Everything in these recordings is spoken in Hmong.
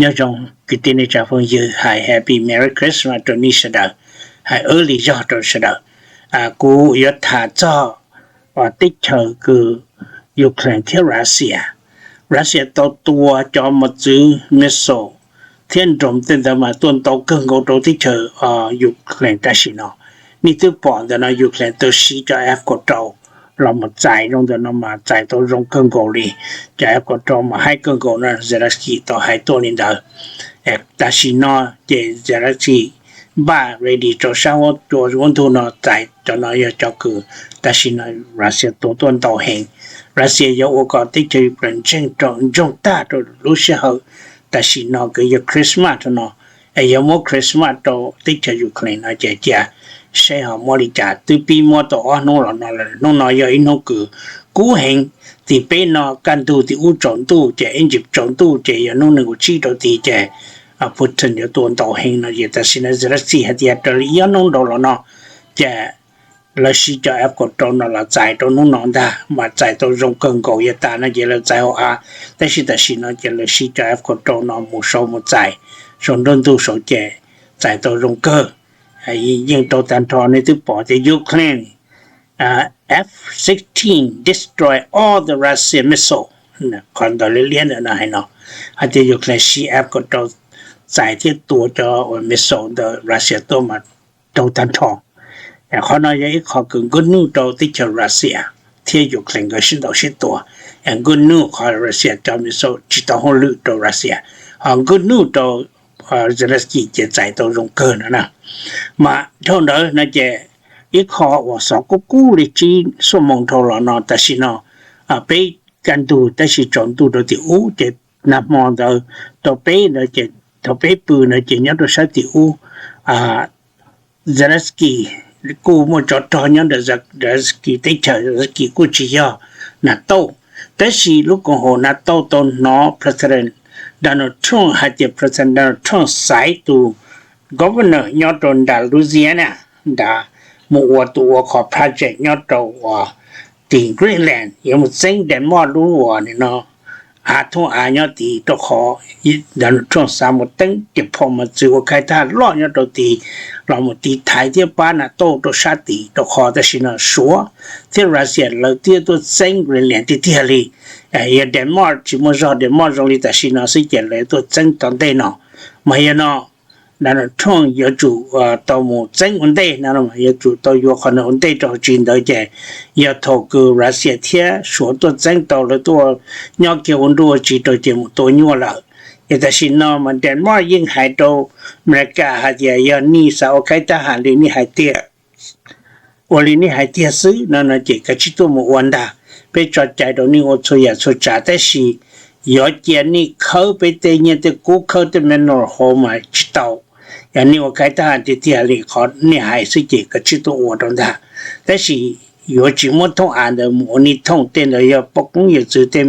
Nyob zoo kwv tij neej tsa phooj ywg, hais Happy Merry Christmas rau nej sawv daws, hais ua li zog rau sawv daws. Kuv yuav tham txog teb chaws kws Ukraine thiab Russia. Russia tau tua cov mos txwv missile thiab drone tej ntawd mas tuaj ntau kawg nkaus rau teb chaws Ukraine tam sim no. Nej twb pom ntawm no Ukraine tau siv cov F kaum rau los mus txais zoo ntawm no mas txais tau zoo kawg nkaus li. Cov F kaum rau mas haib kawg nkaus no, Zelensky tau hais tuaj li ntawd. Tam sim no ces Zelensky npaj ready rau sab huab cua huab ntug no txais cov no yog cov kws tam sim no Russia tua tuaj ntau heev. Russia yuav ua kom teb chaws Ukraine ntsoog tag rau lub sij hawm tam sim no kws yog Christmas rau no, es yuav muab Christmas rau teb chaws Ukraine no ces cia seb ho muab li cas. Twb pib muab tau ob hnub los no lawm, hnub no yog ib hnub kws kub heev. Tim peb no kaj ntug tim ub tsaus ntuj ces ib ntsis tsaus ntuj ces yog hnub nees nkaum tsib rau tid ces Putin yuav tua ntau heev no ces tam sim no Zelensky hais tias raws li ib ob hnub nrau los no ces lawv siv cov F kaum rau no los txais rau hnub no ntag mas txais tau zoo kawg nkaus. Yav tas no ces lawv txais hauv av, tab sis tam sim no ces lawv siv cov F kaum rau no mus sau mus txais saum nruab ntug saud ces txais tau zoo kawg. Yeej raug tag nrho, nej twb pom tias Ukraine F sixteen destroy all the Russian missile. Qhov ntawd liab liab ntawm no hais no, hais tias Ukraine siv F kaum rau txais thiab tua cov missile ntawm Russia tuaj mas raug tag nrho. Qhov no yog ib qho kws good news rau teb chaws Russia thiab Ukraine nkawd sib ntaus sib tua. Good news qhov Russia cov missile tsis tau hauj lwm rau Russia, ho good news rau Zelensky ces txais tau zoo kawg no na. Mas dhau ntawd no ces ib qho uas xov kub kub li tsib xuab moos dhau los no tam sim no peb kaj ntug tab sis tsaus ntuj rau tim ub ces nag hmo ntawd tau peb ntawd ces thaum peb pw ntawd ces nyob rau sab tim ub Zelensky kuj muaj tsov rog nyob ntawm Zelensky teb chaws. Zelensky kuj tsis yog NATO, tab sis lub koom haum NATO tau hnov President Donald Trump hais tias President Donald Trump xaiv tus governor nyob rau nram Louisiana nrad mus ua tus ua qhov project nyob rau uas tim Greenland yuav mus txeeb Denmark lub uas nim no av thooj av nyob tid, rau qhov Donald Trump xav mus teeb ces phom mos txwv ua khaib thaj loj nyob rau tid los mus tiv thaiv thiab pab NATO rau sab tid, rau qhov tam sim no Suav thiab Russia lawv twb tuaj txeeb Greenland tiag tiag li. Yog Denmark tsis muaj zog, Denmark zoo li tam sim no xwb ces lawv tuaj txeeb tom ntej no. Mas yog no Donald Trump yuav tsum tau mus txeeb ua ntej no, yuav tsum tau yuav qhov no ua ntej rau hauv tsis ntawd ces yog thaum kws Russia thiab Suav tuaj txeeb tau lawv tuaj nyob kiag ua nruj ua tsiv rau ces mus tua nyuaj lawm. Ces tam sim no mas Denmark yeej hais rau Amelikas hais tias yog nej xav ua khaib thaj ham li nej hais tiag, ua li nej hais tiag xwb no no ces kav tsij tuaj mus ua ntag, peb tso cai rau nej ua txhua yam txhua tsav, tab sis yuav cia nej khawb peb tej nyiaj tej kub, khawb tej mineral hauv mas tsis tau. Yog nej ua khaib thaj ham tiag tiag li qhov nej hais xwb ces kav tsij tuaj ua rau ntag, tab sis yuav tsis muab thooj av ntawd mus ua nej thooj. Tej ntawd yog poj koob yawm txwv tej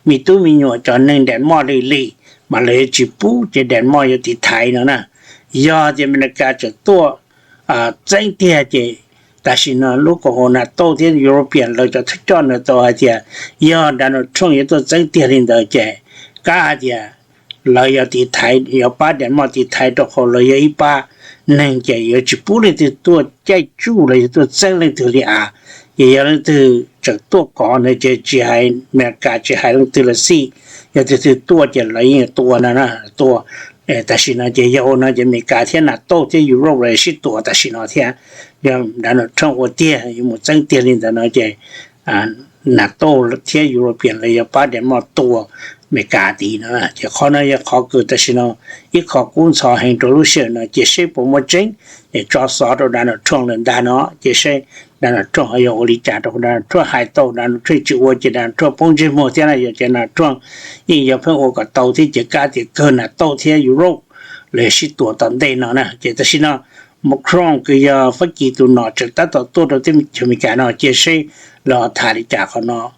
me tub me nyuam cov neeg Denmark li li, mas lawv yuav tsis pub ces Denmark yuav tiv thaiv no na. Yog tias Amelikas tseem tuaj txeeb tiag ces tam sim no lub koom haum NATO thiab European lawv cov thawj coj ntawd tau hais tias yog Donald Trump yuav tuaj txeeb tiag li ntawd ces kav hais tias lawv yuav tiv thaiv, yuav pab Denmark tiv thaiv, rau qhov lawv yog ib pab neeg ces yuav tsis pub leej twg tuaj caij tsuj los yog tuaj txeeb leej twg li av. Ces yog leej twg tseem tuaj kov ntawd ces tsis hais Amelikas tsis hais leej twg los xij, yog tus twg tuaj ces lawv yeej tua no na, tua. Tam sim no ces yog ua no ces Amelikas thiab NATO thiab Europe lawv sib tua tam sim no thiab. Yog Donald Trump ua tiag yuav mus txeeb tiag li ntawd no ces NATO thiab European lawv yuav pab Denmark tua Amelikas tid no. Ces qhov no yog qhov kws tam sim no ib qho kub ntxhov heev rau lub sij hawm no, ces seb puas muaj tseeb. Es tso xov rau Donald Trump lawm ntag no, ces seb Donald Trump ho yuav ua li cas rau. Donald Trump hais tau, Donald Trump tsis ua ces Donald Trump poob ntsej muag thiab na. Yog ces Donald Trump yeej yog pheej ua kom tau thiab ces kav tias kawg NATO thiab Europe lawv sib tua tom ntej no na. Ces tam sim no Macron kws yog Fab Kis tus nom tseem tab tom tuaj rau teb chaws Amelikas no, cia seb lawv tham li cas qhov no.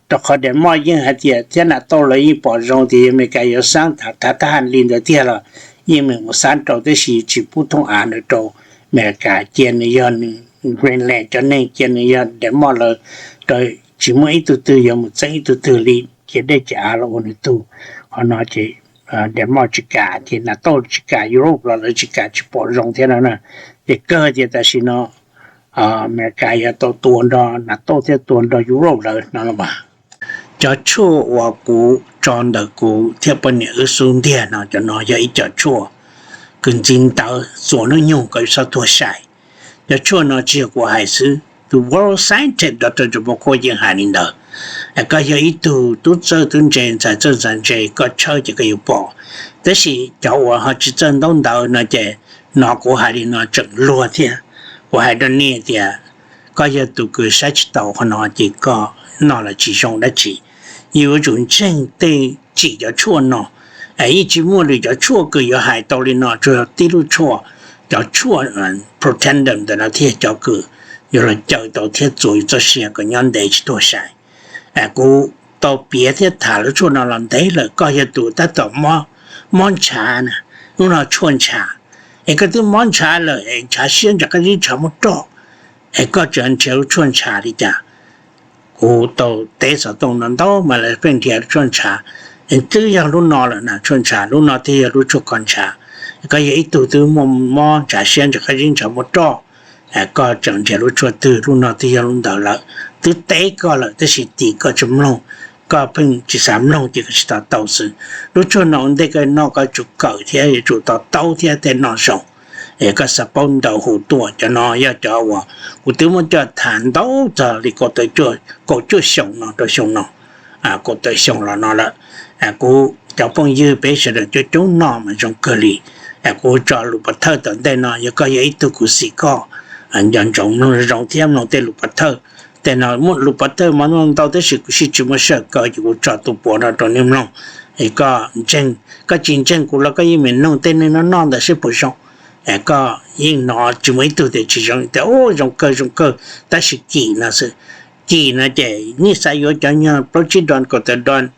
Rau qhov Denmark yeej hais tias thiab NATO lawv yeej pom zoo tias yog Amelikas yuav xab tham thaj ham li ntawd tiag los yeej meem mus xab rau, tab sis tsis pub thooj av ntawd rau Amelikas, cia nws yog nws Greenland cov neeg, cia nws yog Denmark lawv, rau tsis muaj ib tug twg yuav mus txeeb ib tug twg li, cia dej cia av los ua nws tug. Qhov no ces Denmark tsis kam ces NATO tsis kam, Europe los lawv tsis kam, tsis pom zoo thiab no na. Ces kawg tias tam sim no Amelikas yuav tau tua nrog NATO thiab tua nrog Europe lawm no los mas. Cov tshuaj uas kuv tso ntawm kuv thiab poj niam wb xub ntiag no, cov no yog ib co tshuaj kws ntxiv ntawv txuas hnub nyoog kom txhob tuag sai. Cov tshuaj no tsis yog kuv hais xwb, tus world scientist Doctor Jabal Quaid yeej hais li ntawd. Koj yog ib tug tub txawj tub ntse, ntxhais txawj ntxhais ntse, koj tshawb ces koj yuav pom. Tab sis cov uas ho tsis txawj ntaub ntawv no ces, no kuv hais li no tseem luag thiab. Kuv hais rau nej tias koj yog tus kws saib tsis taus qhov no ces koj noj los tsis zoo dab tsi. Yus yuav tsum ntseeg tej tsim cov tshuaj no. Yeej tsis muaj lwm cov tshuaj kws yuav hais tau li no, tsuas yog tib lub tshuaj, cov tshuaj Protandim ntawm no thiaj cov kws yuav los cawm tau thiab txuas yus txoj sia kom nyob ntev tsis tuag sai. Kuv tau piav thiab tham lub tshuaj no los ntev lawm, koj yog tus tab tom mob ntshav na, lub no tshuaj ntshav. Es koj twb mob ntshav lawm es ntshav siab ntshav qab zib ntshav muaj roj, es koj tseem nrhiav lub tshuaj ntshav li cas? Kuv tau teb xov tooj no ntau mas lawv pheej nrhiav lub tshuaj ntshav. Es twb yog lub no lawm na, tshuaj ntshav, lub no twb yog lub tshuaj kho ntshav. Koj yog ib tug twb muaj mob ntshav siab ntshav qab zib ntshav muaj roj, koj tseem nrhiav lub tshuaj twg? Lub no twb yog lub ntawd lawm. Twb teb koj lawm tab sis tim koj tsis mloog, koj pheej tsis xav mloog ces koj tsis to taub xwb. Lub tshuaj no ua ntej koj noj koj tsum kawm thiab yuav tsum to taub thiab tej noj zoo. Es koj xav paub ntau hu tuaj, cov no yog cov uas kuv twb muab coj tham ntau txog li kaum cuaj xyoo no rau xyoo no, kaum tawm xyoo los no lawm. Kuv cov phooj ywg peb sawv daws coob coob noj mas zoo kawg li. Kuv tso lus pov thawj tom ntej no, yog koj yog ib tug kws xim koj, nco ntsoov mloog zoo thiab mloog tej lus pov thawj. Tej no muaj lus pov thawj mas muaj ntau tab sis kuv siv tsis muaj sij hawm kaw ces kuv tso tus puav no rau nej mloog. Es koj ntseeg, koj tsis ntseeg kuv los koj yeej meem nug tej neeg noj noj ntawd seb puas zoo. Koj yeej hnov tsis muaj ib tug tias tsis zoo, tias zoo kawg zoo kawg, tab sis kim no xwb. Kim no ces nej xav yuav cov nyuag plaub tsib dollar, kaum tawm dollar,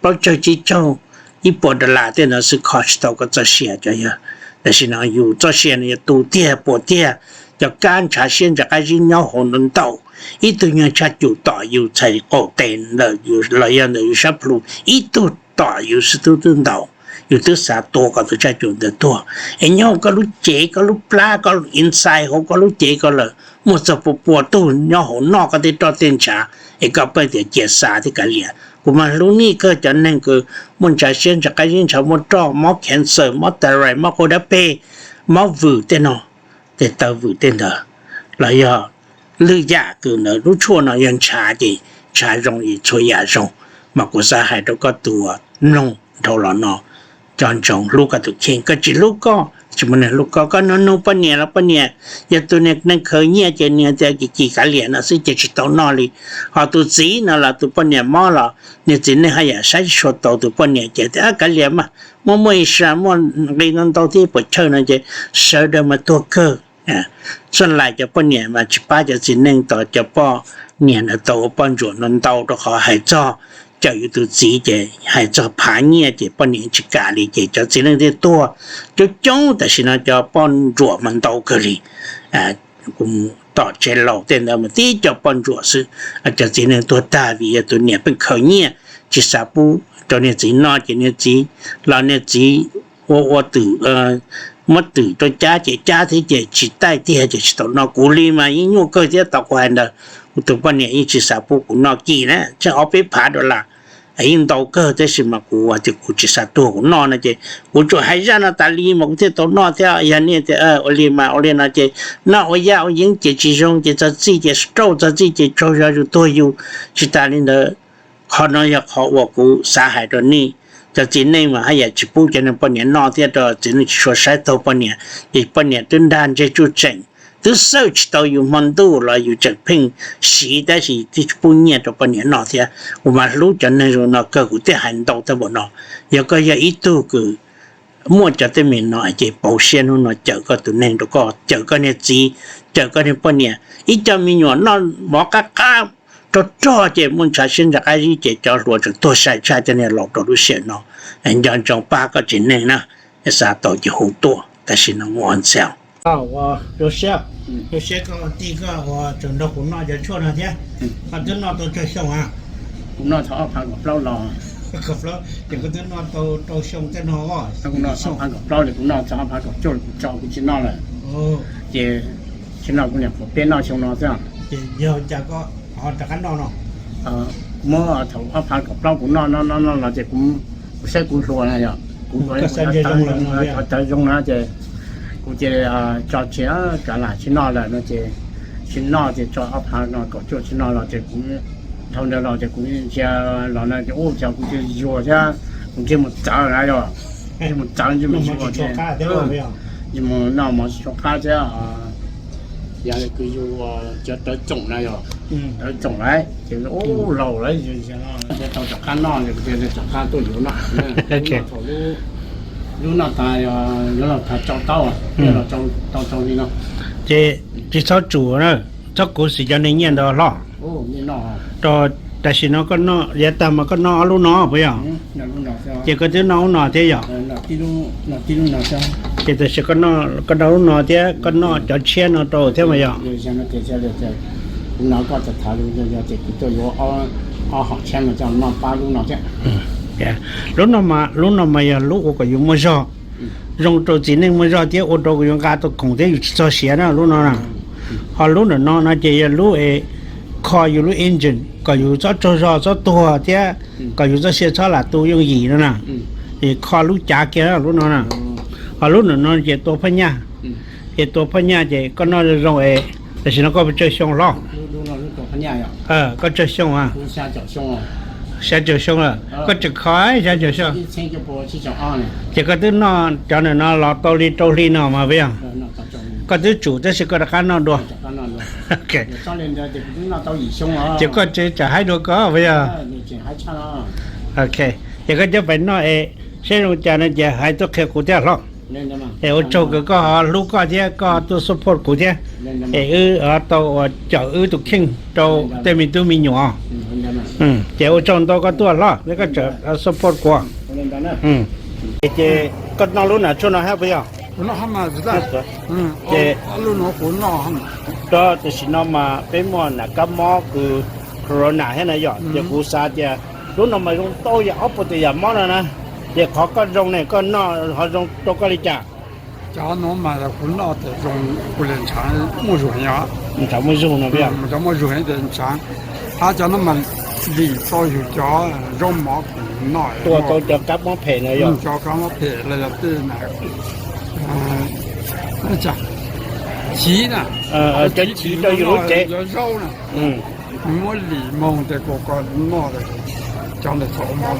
plaub caug tsib caug, ib puas dollar tej no xwb kho tsis tau koj txoj sia cov yog. Tam sim no yus txoj sia no yog tu tiag puas tiag, cov kab ntshav siab ntshav qab zib nyob hauv no ntau. Ib tug nyuag tshaj cum tom yus txhais qaum tes ntawm yus los yog ntawm yus sab plhu, ib tug tom yus xwb twb twb ntau. Yus twb xav tua kom tus tshaj cum ntawd tuag. Es nyob hauv koj lub cev, koj lub plab, koj inside hauv koj lub cev ko lawm muaj txog pua pua tug nyob hauv noj koj tej roj tej ntshav, es koj pheej tias cia xav thiab kav liam. Kuv mas hlub nej kawg cov neeg kws muaj ntshav siab ntshav qab zib ntshav muaj roj, mob cancer, mob thyroid, mob quav dab peg, mob vwm tej no, tej taw vwm tej ntawd, los yog lwm yam kws ntawd, lub tshuaj no yog ntshav ces ntshav zoo es txhua yam zoo. Mas kuv xav hais rau koj tus mloog dhau los no, nco ntsoov hlub koj tus kheej, koj tsis hlub koj tsis muaj neeg hlub koj. Koj nug nug poj niam los poj niam, yog tus niag neeg khaws nyiaj ces niag tias kim kim kav liam no xwb ces tsis tau noj li. Ho tus txiv no los tus poj niam mob los niag txiv neej haj yam saib tsis tshua tau tus poj niam ces tias kav liam mas, muaj muaj ib sab muaj nqi ntau ntau thiab puas chawj no ces sawv daws mas tuag kawg. Txhua lais cov poj niam mas tsis pab cov txiv neej tos cov poj niam ntawd tau ua poj ntsuam no ntau rau qhov hais txog cawm yus tus txiv ces hais txog phav nyiaj ces poj niam tsis kam li ces cov txiv neej thiaj tuag coob coob. Tam sim no cov poj ntsuam mas ntau kawg li. Kuv tom tsev laus tej ntawd mas tib co poj ntsuam xwb, cov txiv neej tuag tag vim yog tus niam pheej khaws nyiaj tsis xav pub rau niag txiv noj ces niag txiv los niag txiv ua ua twm, muab twm rau cab ces cab thiab ces tsis taij tiag ces tsis tau noj. Kuv li mas yeej nyuaj kawg thiab, tau kuv hais ntawd, kuv tus poj niam yeej tsis xav pub kuv noj kim na, tseem ob peb phav dollar, yeej ntau kawg tab sis mas kuv tias kuv tsis xav tuag kuv noj no ces kuv tsuas hais zaj no tas li mas kuv thiaj tau noj thiab. Yog nej tias ua li mas ua li no ces noj ua yaj ua yeeb ces tsis zoo ces txog txij ces stroke, txog txij ces tsaug zog yus tuag yus tsis tas li ntawd. Qhov no yog qhov uas kuv xav hais rau nej. Cov txiv neej mas haj yam tsis pub cov neeg poj niam noj thiab rau txiv neej tsis tshua saib taug poj niam, ces poj niam twb nrag ntseg tsuj tseem, twb xawj tsis tau yus hmo ntuj los yus tseem pheej siv tab sis twb tsis pub nyiaj rau poj niam noj thiab. Kuv mas hlub cov neeg zoo no kawg kuv thiaj hais ntau tag npaum no. Yog koj yog ib tug kws muaj cov teeb meem no ces pauv siab hnub no cawm koj tus neeg rau koj, cawm koj niag txiv, cawm koj niag poj niam. Ib co me nyuam noj mov qab qab rog rog ces muaj ntshav siab ntshav qab zib ces cov hluas tseem tuag sai tshaj cov niag laus rau lub sij hawm no. Nco ntsoov pab koj tsev neeg na, xav tau ces hu tuaj, tam sim no muaj ntxhais. Rau siab, rau siab koj tij koj uas tseem nrog kuv noj cov tshuaj no thiab. Koj twb noj tau tsawg xyoo a? Kuv noj tau ob phav kaum plaub los. Ces koj twb noj tau rau xyoo tej no, kuv noj ob phav kaum plaub li, kuv noj txog ob phav kaum cuaj li kuv tso kuv tsis noj lawm. Ces tsis noj kuv niam qhuav peb noj xyoo no xwb. Ces yog cas koj ho rov qab noj no? Muab thaum ob phav kaum plaub kuv noj noj noj noj los ces kuv saib kuv hluas na yog kuv hluas, kuv cov tawv zoo na ces kuv cia li tso tseg, kav lam tsis noj lawm no ces tsis noj ces tso ob phav no kaum cuaj tsis noj los ces kuv dhau ntawd los ces kuv ntsia los no ces ua cas kuv cia li yuag thiab, kuv ntsej muag txawv na yog, ntsej muag txawv ntsej muag yuag thiab, ntsej muag noj mov tsis tshua qab thiab. Yog kws yus cov tawv tsoom na yog, tawv tsoom lawm ces ua laus lawm, tau rov qab noj, rov qab tuaj yuav noj. Lub noj tas, yuav los tas tsau taub, los tau tsau li no. Ces tsis txhob tsum na, txhob khuv xim cov neeg nyiaj ntawd hlob. Rau tam sim no koj noj yav tag mas koj noj ob lub no puas yog? Ces koj twb noj lub no thiab yog? Ces tam sim koj noj lub no thiab koj noj cov tshiab no rau thiab mas yog? Lub no mas, lub no mas yog lub ua kom yus muaj zog, zoo rau txiv neej muaj zog thiab ua rau kom yus nqa tau khoom thiab yus tsis txog siav na lub no na. Ho lub ntawm no no ces yog lub es kho yus lub engine kom yus txhob tsaug zog txhob tuag thiab kom yus txoj sia txhob lam tu yooj yim no na. Es kho lub cav kiag lub no na. Ho lub ntawm no ces tua phaj nyaj, ces tua phaj nyaj ces koj noj zoo zoo es tam sim no koj puas tsawg xyoo hlob? Koj tsawg xyoo a? Xya caum xyoo lawm, koj tseem kho xya caum xyoo. Ces koj twb noj cov ntawm no los tau li rau hli no mas puas yog? Koj twb tsum tab sis koj rov qab noj dua. Ces koj tseem tsam haib dua koj puas yog? Ok, ces koj coj pais noj es saib zoo cas no ces hais tuaj qhia kuv thiab hlob. Es ua tsaug kawg koj ho hlub koj thiab koj tuaj support kuv thiab. Es wb tau ua caum wb tus kheej rau tej me tub me nyuam. Ces ua tsaug ntau koj tuaj hlob thiab koj tseem support kuv. Ces koj noj lub nas tsuag no hab puas yog? Ces rau tam sim no mas peb muaj nas kab mob kws corona thiab na yom, ces kuv xav tias lub no mas zoo ntau yam ob puas tus yam mob no na. Ces qhov koj zoo ne koj noj ho zoo rau koj li cas? Cov no mas kuv noj tas zoo, kuv li ntshav muaj zug heev. Ntshav muaj zug no puas yog? Cov muaj zug heev tas ntshav. Hab cov no mas lim tau yug cov zaub mov kuv noj, tua tau cov kab mob phem no yog? Cov kab mob phem los yog tej chiv na, cov chiv rau yus lub cev, cov zaub na. Muab lim moog tes kuas koj noj cov ntawd txhob ua mob.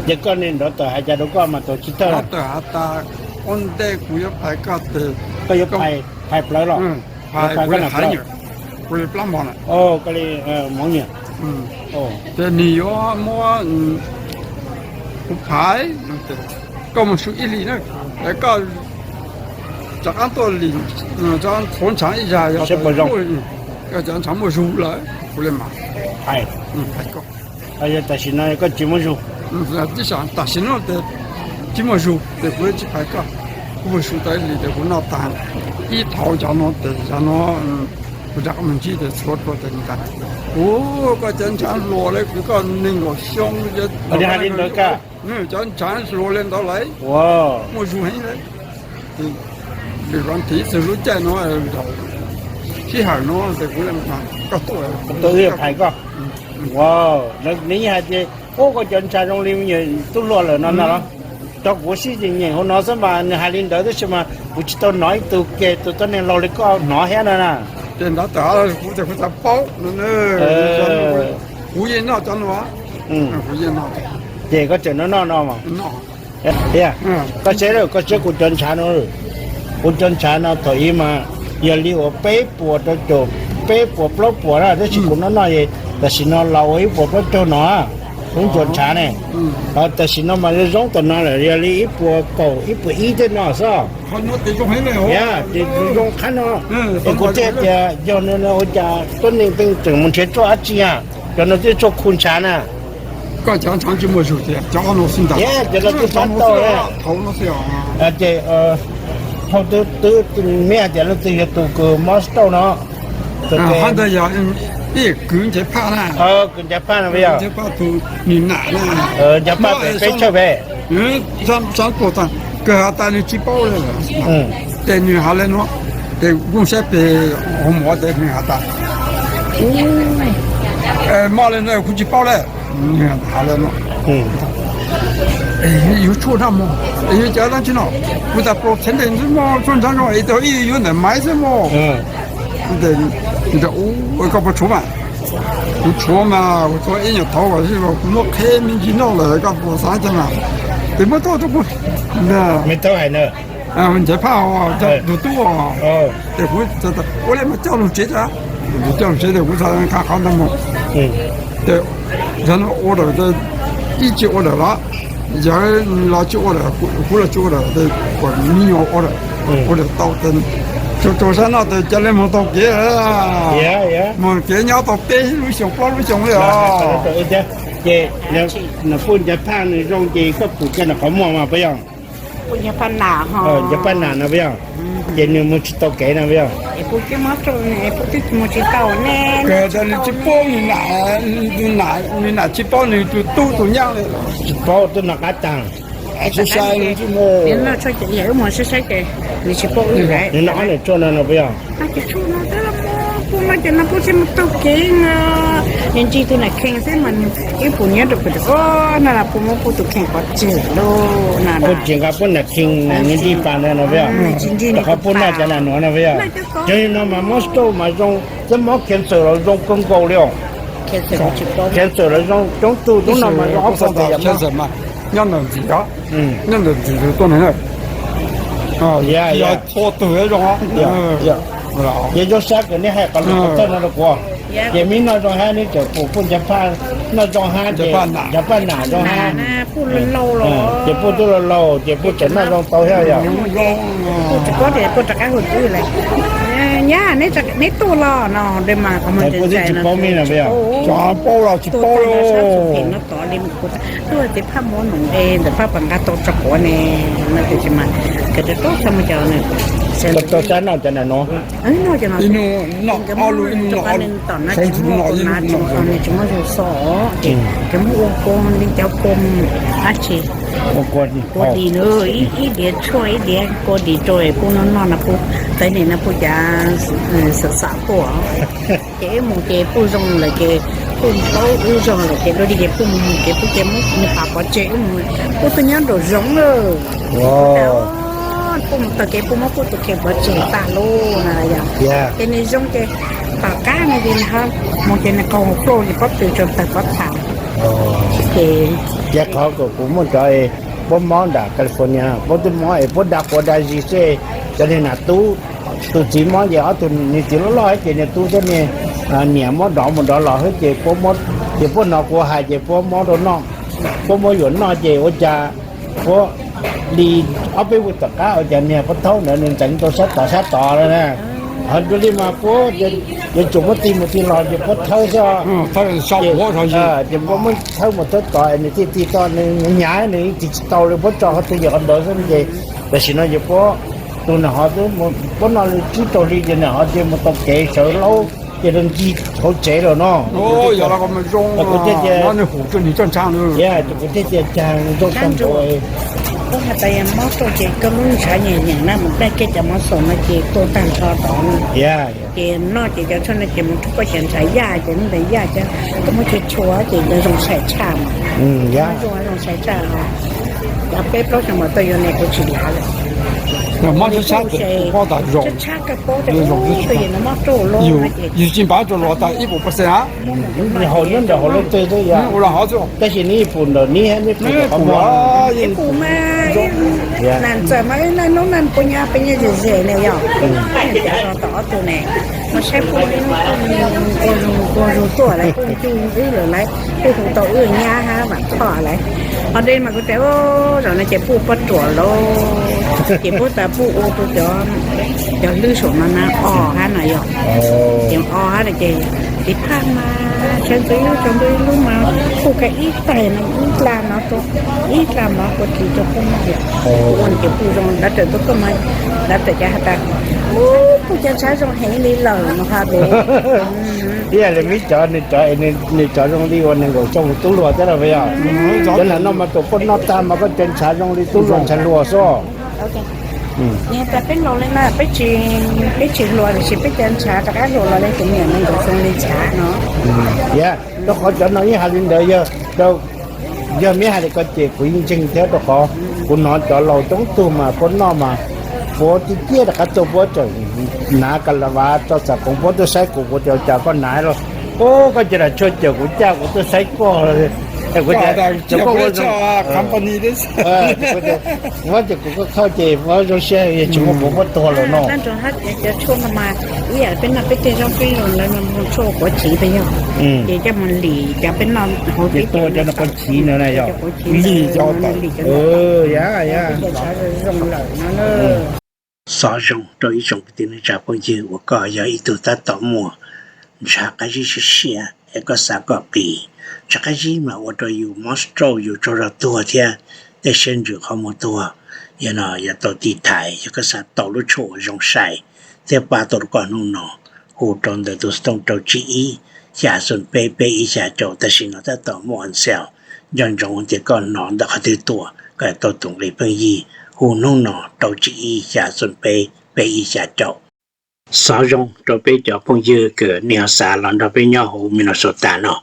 Ces koj niag nrov tawm hais cas rau koj mas tau tsis tawg? Nrov tawm has tas ua ntej kuv yuav phais koj tes, koj yuav phais plawv los? Phais kuv li haiv nyuam, kuv li plab mog na. Koj li hmoov nyuam. Ces nws yuav muab kuv phais, koj mus su ib hlis na, koj rov qab tuaj lim, rov qhuav ntshav ib zag, yog cov ntshav muaj zug lawm kuv li mas phais koj. Yog tam sim no koj tsis muaj zug? Tam sim no tes tsis muaj zug tes kuv tsis phais koj. Kuv mus su tau ib hlis tes kuv noj tag ib thaum cov no tes cov no kuv rov qab mus ntsib tes txhua tua tes kuv, koj cov ntshav hluas li kuv, koj nees nkaum xyoo, hais li ntawd, cov ntshav hluas li ntawd lawm, muaj zug heev lawm. Lwm vas thiv txug lub caij no, sij hawm no tes kuv koj tuaj, kuv tuaj phais koj. Nws yeej hais tias ub koj cov ntshav zoo li me nyuam tub hluas lawm no na los? Rau kuv sib nyeem hauv no xwb mas nws hais li ntawd tab sis mas kuv tsis tau hnov ib tug ke tus tuab neeg laug li koj hnov thiab no na. Ces ntawd tawm kuv tes kuv txhaj paub no. Kuv yeej noj cov no, kuv yeej noj. Ces koj tseem noj noj no mas. Koj saib, koj saib kuv cov ntshav no, kuv cov ntshav no thaum ub mas yog li uas peb puas rau caum, peb puas plaub puas na, tab sis kuv noj noj tam sim no los ua ib puas plaub caug no, kuv cov ntshav ne. Tam sim no mas zoo zoo tam no lawm, yog li ib puas kaum ib puas ib tej no xwb. Yog ces zoo qhab no, es kuv thiaj tias yog no ua cas tuab neeg pheej tseem mus nrhiav tshuaj dab tsi a, cov no twb tshuaj khu ntshav na. Koj cov ntshav tsis muaj zug tias cov no xwb ntag. Cov no twb pab tau. Ces thaum twb, twb, twb, meb hais tias leej twg yog tus kws mob stroke no, ntawd yog Kwv Nchaiv Phaj na, Nchaiv Phaj tus nws nam na, Nchaiv Phaj pem peb tshawj pem, sab puag tas, kawg has tas nws tsis paub li. Ces nws has li no, ces kuj saib pem hauv mov ces nws has tas, moj li no kuv tsis paub li. Nws has li no, yuav tshuaj noj mog, yuav cov dab tsi no, kuv tas plaub txheeb ntawm ntxwb mog, tshuaj ntshav zoo es tau ib yuav ntawm maiv xwb mog. Koj puas tshuav mas? Kuv tshuav mas, kuv tshuav ib nyuag thaud los kuv muab qheb me ntsis noj lawm, koj puas xav cas mas? Ces muab tuaj tuaj kuv, Nchaiv Phaj, tus tub, ces kuv ua li mas coj lug tsev tas, coj lug tsev tas kuv xav qhov ntawd mus. Ces yog no ua dawm, ib tsis ua dawm los, yawg los tsis ua dawm, kuv los tsis ua dawm, kuv me nyuam ua dawm, ua dawm tau. Tsuas tsuas sab no tes ca le mus tau kev, mus kev nyob tau peb lub xyoos plaub lub xyoos li os. Ces Puj Nchaiv Phaj nws zoo ces koj pum kiag nws qhov muag mas puas yog? Nchaiv Phaj nam no puas yog? Ces nws mus tsis tau kev no puas yog? Kawg tas nws tsis paub nws nam, nws nam tsis paub nws tus tub tus nyab li. Tsis paub, twb noj qab tag. Saib saib, nws tsis paub, nws noj qab nws tshuaj no no puas yog? Ces no ces no puj tsis mus tau kev no, nws ntsib tus nam kheej xwb mas ib pum nyob rau pem no los puj muab puj tus kheej pov tseg lauj no. Puj tsis nqa puj nam kheej nws ntsib pas no no puas yog? Rau qhov puj noj cov nam nuav no puas yog? Cov no mas mob stroke mas zoo, cov mob cancer los zoo kawg nkaus li os. Cancer los zoo, coob tug tub no mas zoo ob phav ntawm yam mob. Nyob ntawm ntxim, nyob ntawm ntxim tuaj no. Yog tua tug zoo. Ces zoo sab kawg neb hais qhov lus qhov txawj no rau kuv. Ces mib noj zoo hab neb tseem pum puj Nchaiv Phaj noj zoo hab, Nchaiv Phaj nam zoo hab. Ces puj twb laus laus ces puj tseem noj zoo tau thiab yog? Nyab, neb tuaj los no, puj twb tsis paub mib no puas yog? Tsis paub los tsis paub li. Tuaj tes phaj muab num e ntawm phaj pas nqa tau tso quav ne, no tes tsis mas kawg rau tau txhaj muaj cov, tau sab noj cov nam nuav. Ib nub noj ob lub, ib nub noj ob lub, sawv ntxov noj ib nub noj. Tsis muaj zoo xo, ces kawg muab ua kua li cov kua dab tsi, kua dis na, ib diav tshuaj ib diav kua dis rau puj noj noj no puj txawv nim no puj cav xam xam puj. Ces wb mus ces puj zoo lawm ces puj paub wb zoo lawm ces dua li ces puj mus ces puj ces muab nws pas pov tseg wb mus, puj tuaj nyob nraum zoov lawm. Puj mus tau kev puj muab puj tus kheej pov tseg tag lauj no yog. Ces nws zoo ces tom qab no ces nws ho mus ces nws qaug plauj ces pob tw tsaws tawg pob txha. Ces qhov kom kuv muaj cov puab mob nram California, puab twb mob es puab da quav da zis xwb, cov niag nam tub, tus txiv mob ces ob tug niag txiv loj loj ces niag tub thiab niag niam muab dov mus dov los xwb ces puab, ces puab hnov kuv hais ces puab muab rau noj, puab muab yuav noj ces ua cas puab li ob peb vwj tom qab ua cas niag puab thaub ntawd nws ntxeev tau sab tod sab tod lawm na. Ho dua li mas puab yuav tsum muab tig mus tig los ces puab thawb xwb, ces puab muab thawb mus thawb tod es nws thiaj tig tau, nws hnyav nws tig tsis tau li, puab tso qhov twg ces qhov ntawd xwb ces tam sim no ces puab tus nam ho puab noj li tsib rau hli ces nam ho ces mus tau kev sawv laub ces rau ncig hauv tsev lawm no. Kuv thiaj tias, kuv thiaj tias zoo tag npaum. Koj has tas yog mob rau ces koj lub ntshav nyeem nyeem na mus daj kiag cov mov xaum no ces tuag tag nrho tod no. Ces noj ces cov tshuaj no ces mus rub koj cov ntshav yaj ces lub ntshav yaj ces koj muab tshua tshua ces zoo sai tshaj mas. Zoo sai tshaj os. Cov peb plaub xyoo mas tuaj yuav ne kuv tsis lav lawm. Tshab kawg paub tias ub, twj ywm no mob rau lub no ces Haus nyob ntawm haus lub twg xwb yog. Tab sis neb ib pum ntawm neb hab neb pum ntawm qhov muag. Ib pum mas, nas txawm mas ib naj hnub naj puas nyab peb nyiaj ze ze ne yog. Pab nws cov los tom ob tug ne, mas saib puas ua zoo, ua zoo tuaj lawm, puj ncu wb lawm lawm, puj hu tau wb nyab hab Vam Thoj lawm. Ho de mas kuv tias, zaum no ces puj pob ruam lauj, ces puab tas puj ua rau cov, cov hlwb saum no na o hab no yog, ces o hab no ces tiv phaj mas sawv ntxov ib lub, sawv ntxov ib lub mas puj kaw ib taig no ib dlav no rau, ib dlav mov kua txiv rau puj noj. Ua no ces puj zoo, dav tawm tuaj koj mas, dav tawm ces has tas, ub, puj cov ntshav zoo heev li lawm no has tas. Ib yam li Mib cov, nws cov, nws cov zoo li uas nees nkaum xyoo tub hluas thiab los puas yog? Cov no mas tus poj noj tag mas koj cov ntshav zoo li tub hluas ntshav hluas xwb. Peb laus li no peb tsis, peb tsis hluas tiam sis peb cov ntshav rov qab hluas los li tus me nyuam nees nkaum xyoo li ntshav no. Yog, rau qhov cov no yeej hais li ntawd yog, yog Mib hais li ko ces kuv yeej ntseeg thiab rau qhov kuv hnov cov laus coob tug mas puab noj mas puab tib ciaj rov qab tuaj puab tseem hnav kas las vas rau xam koov puab tuaj saib kuv, kuv tias cas koj hnav los, koj cia li tshuaj cawm kuv caj kuv tuaj saib koj. Kuv tias, Vab ces kuv koj khawj ces Vab zoo siab tsis muaj kuv puab tuag lawm no. Cov tshuaj no mas ib yam peb noj peb tej zaub peb los lawv mus tshuaj quav chiv peb yog, ces coj mus lim cov peb noj hauv peb tuaj cov no quav chiv no na yog, lim cov, lim cov, yog, yog, zoo lawm no. Xov zoo rau ib tsoom kwv tij neej tsa phooj ywg uas koj yog ib tug tab tom muaj ntshav qab zib siab siab es koj xav kom qis ntshav qab zib mas ua rau yus mob stroke yus tsaug zog tuag thiab tej siab ntsws qhov muag tuag. Yog no yog tau tiv thaiv, yog koj xav tau lub tshuaj uas zoo sai thiab pab tau rau koj hnub no, hu rau ntawm tus xov tooj rau tsib ib xya xoom peb peb ib xya caum. Tam sim no tab tom muaj on sale, nco ntsoov tias koj hnov ntawm qhov twg tuaj koj tau tus nqi pheej yig, hu hnub no rau tsib ib xya xoom peb peb ib xya caum. Xov zoo rau peb cov phooj ywg kws nej ho xav los nrog peb nyob hauv Minnesota no.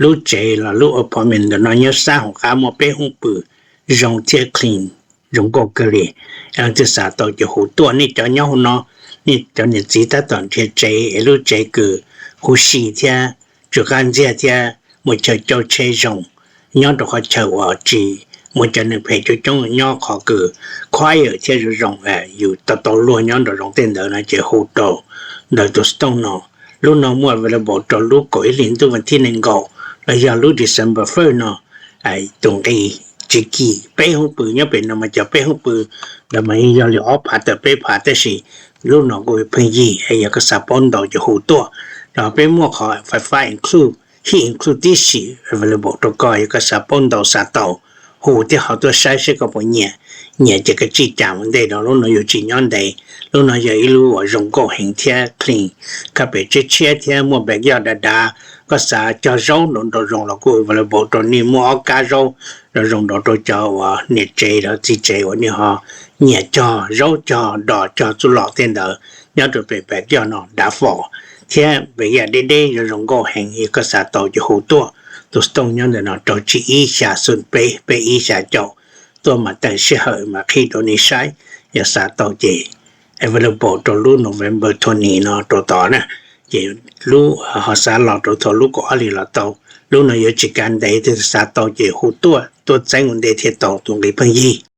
Lub tsev los lub apartment ntawm no nyob sab hauv qab muaj peb hoob pw zoo thiab clean, zoo nkauj kawg li. Leej twg xav tau ces hu tuaj. Nej cov nyob hauv no, nej cov niam txiv tab tom nrhiav tsev es lub tsev kws huv si thiab tsw qab ntxiag thiab muaj chaw caub tsheb zoo, nyob rau qhov chaw uas tsis muaj cov neeg phem coob coob, nyob qhov kws quiet thiab zoo zoo, yus tau tau luag nyob nraum zoov tej ntawd no ces hu rau ntawm tus xov tooj no. Lub no muaj available rau lub kaum ib hlis ntuj vas thib nees nkaum los yog lub December first no. Tus nqi tsis kim. Peb hoob pw nyob pem no mas cov peb hoob pw ntawd mas yeej yog li ob phav tawm peb phav, tab sis lub no kuj pheej yig es yog koj xav paub ntau ces hu tuaj. Los peb muaj qhov five five include, heat include tib si available rau koj, yog koj xav paub ntau xav tau hu thiab ho tuaj saib seb koj puas nyiam. Nyiam ces koj tsij cas ua ntej no, lub no yuav tsis nyob ntev. Lub no yog ib lub uas zoo nkauj heev thiab clean, carpet tshiab tshiab thiab muaj backyard dav dav. Koj xav cog zaub nraum nraum zoov los kuj available rau nej, muaj ob kab zaub nraum zoov nraud rau cov uas niam tsev los txiv tsev uas nej ho nyiam cog zaub cog dos cog txuj lom tej ntawd nyob rau pem backyard no dav fom thiab backyard deb deb zoo zoo nkauj heev. Yog koj xav tau ces hu tuaj. Tus xov tooj nyob ntawm no rau tsib ib xya xoom peb peb ib xya caum. Tuaj mas teem sij hawm mas qhib rau nej saib. Yog xav tau ces available rau lub November twenty no rau tod na. Ces lub ho xav los rau thaum lub kaum ob hlis los tau. Lub no yuav tsis kav ntev, twg xav tau ces hu tuaj, tuaj txeeb ua ntej thiaj tau tus nqi pheej yig.